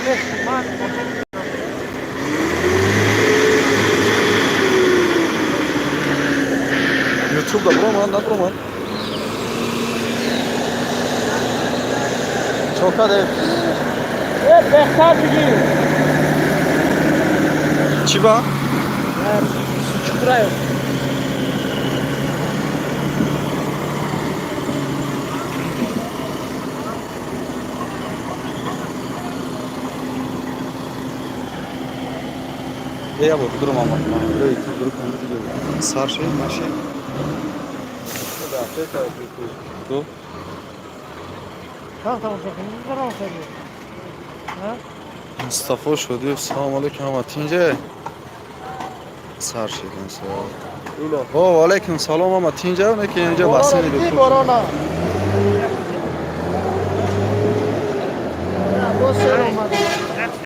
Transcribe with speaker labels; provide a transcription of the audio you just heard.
Speaker 1: Нест, ман.
Speaker 2: Ютубда буромад, набуромад. Чокаде.
Speaker 1: Э, беҳтар бигир.
Speaker 2: Чӣ ба?
Speaker 1: Чуқураё.
Speaker 2: Я бор дуромам. Сар ши, маши. Ду.
Speaker 1: Там тамошо кунӣ, даром шади.
Speaker 2: Мустафо Шодиев, салом алейкум, ҳама тинҷе? Сар шидем, салом. О, алейкум салом, ҳама тинҷа, не ки инҷа бассейни
Speaker 1: Дидӣ
Speaker 2: бепул.
Speaker 1: Борона. Боз сер омад.